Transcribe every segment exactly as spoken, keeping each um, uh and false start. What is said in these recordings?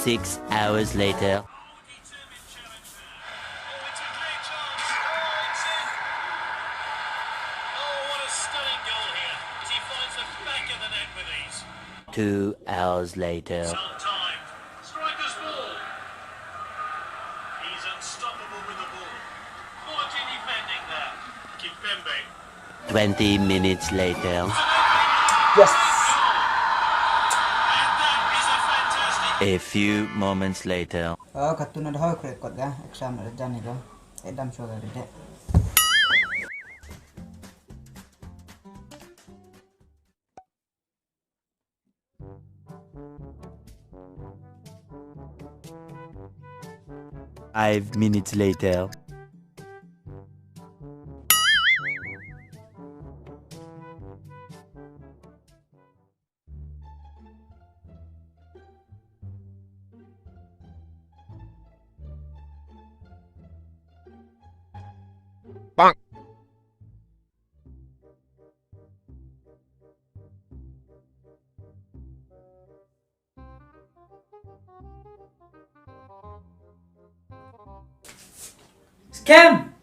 Six hours later. Two hours later. Sometimes. Striker's ball. He's unstoppable with the ball. Quality defending there. Kimpembe. Twenty minutes later. Yes. A few moments later. Oh, kattu na da hoi kre kot ga, exam na da jan ni ko. Edam sure da de. Five minutes later. Scam!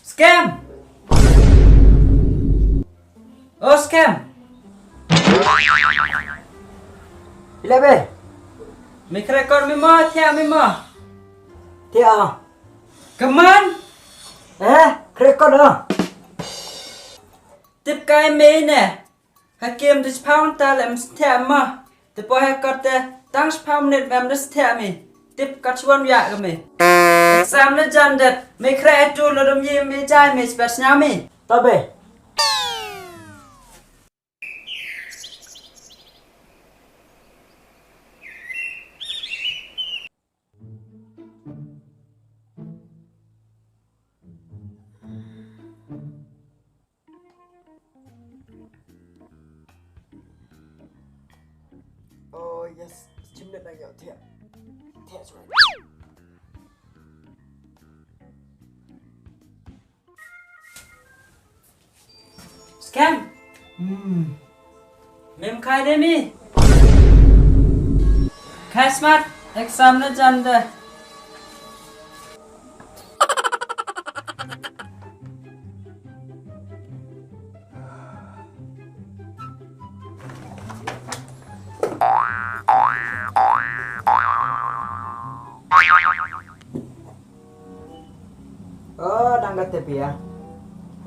Scam! Oh, Scam! Ila be? Me krekor me mo, thiah me mo. Thiah. Come on! Eh, krekor ah. Tip kai me ne. Ha kem te chiphaw nta le em thiah mo. Te po he kot te tang chiphaw minit em thiah me. Tip kat chuan ya ka me. Exam le jan det. Me kre e tu lo dom ye me jai me chipet snya me. Tabe. Oh yes, chim det na yo thiah. Thiah chuan. Scam. Hmm. Mem khai de mi. Khai smat, exam na jan de. Oh, dang ka te pia.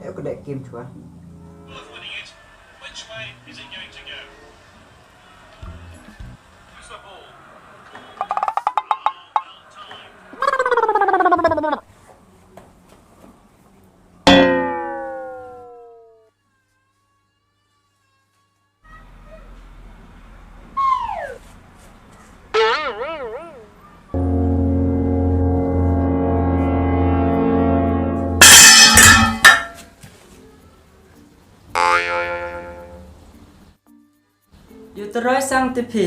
Eh, ko dek kim chua. Yu te roi sang te phi.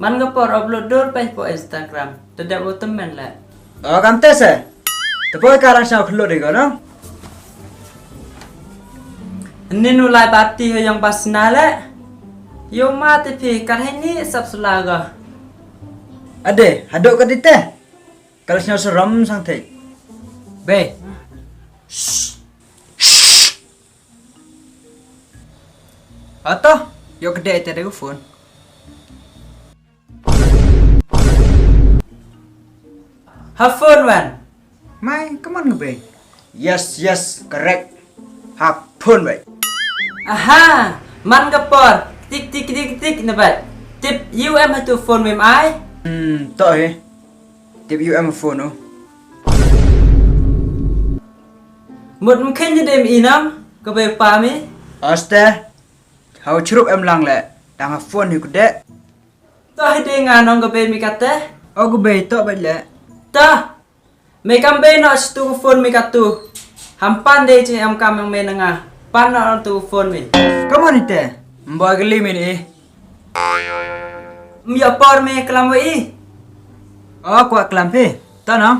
Man ka por upload dur pai po Instagram. Te dep u temen le. Oh, kam te se. Te poi ka rang sa upload ko, no? Nin u lai party ho yong bas na le. Yo ma te phi kar he ni sap sula go. Ade, hadok ka di te. Kal sñiaw sarom sang thei. Be. Ato, yo kede te de phone. Ha phone wan. Mai, come on, be. Yes, yes, correct. Ha phone, be. Aha, man ka por. Tik, tik, tik, tik, na, be. Tip, you em ha tu phone, mem ai. Hmm, to, eh. Tip, you em phone, oh. Mut mkhen ni dem inam, ka be pa mi. Aste. Hau chrup em lang le. Tang ha phone hi ku de. To hi de nga nong ka be mi kate. O ku be to be le. To. Me kam be no stu phone mi katu. Ham pan de chi em kam me na nga. Pan no tu phone mi. Come on ite. Mbo gli mi ni. Mi apor me klam we i. O kwa klam phi. To no.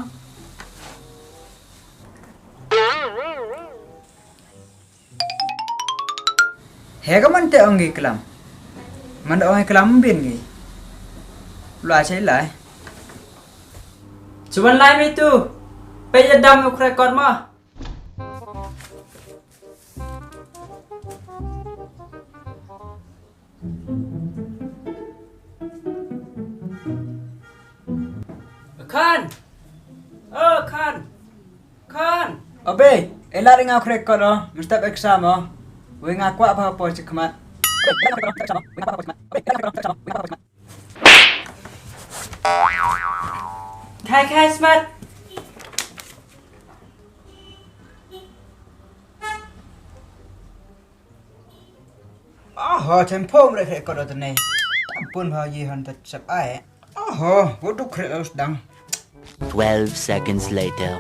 He ka man te ong ngi klam. Man da ong ngi klam bin ngi. Lai chai lai. Chuban lai mi tu. Pe ya dam u kre kot ma. Khan. Oh, Khan. Khan. Obe, ela ringa kre kot o, mustap exam o. Wi nga kwah pa po chikmat. Khai, khai, smat. Oho, chem phom re kre kot o tene. Ampun ha ye han ta sap ai. Oho, wo du kre os dang. Twelve seconds later.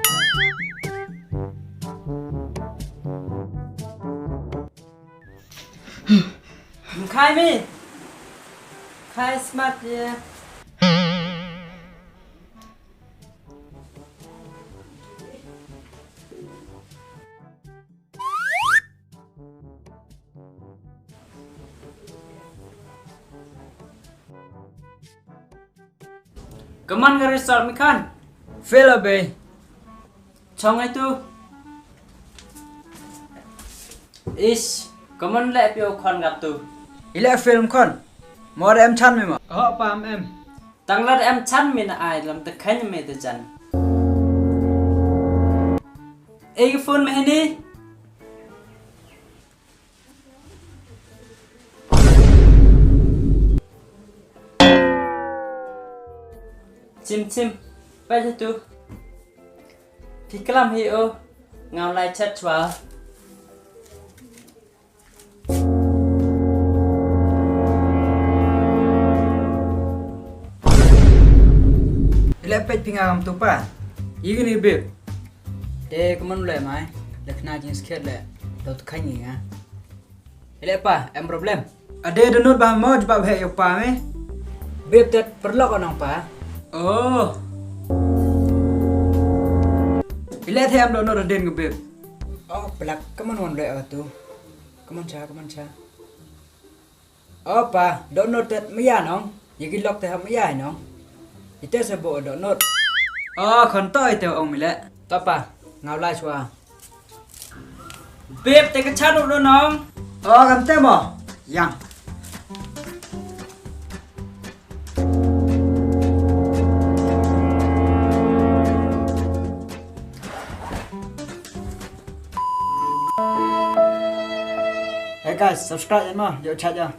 Khai mi. Khai smat ye. Kaman ka result mi Khan? Fail a be. Chong ai tu. Ish, kaman le pio khon ka tu. Ile film khon. Mor em chan mi ma. Ho pa em em. Tang lat em chan mi na ai lam te khan mi te chan. Ei phone me ni. Chim chim, pa tu. Phi klam hi o, ngau lai chat chwa. Ile peit phi nga kam tu pa. Ini bib. Te kaman le mai, le khna jing skhet le, dot khan ni nga. Ile pa, em problem. Ade donut ba mo jubab he yo pa me. Bib tet perlok nong pa. Oh. Ile the em donut adin ke bib. Oh, pelak kaman wan le tu. Kaman cha, kaman cha. Oh pa, donut tet maya nong. Ye ki lok te ha maya nong. Ite se bo donut. Oh, khon to ite ong mi le. To pa, ngau lai chwa. Bib, te ka chan u nong. Oh, kan te mo. Yang. Hey guys, subscribe yan mo. Yo chat ya.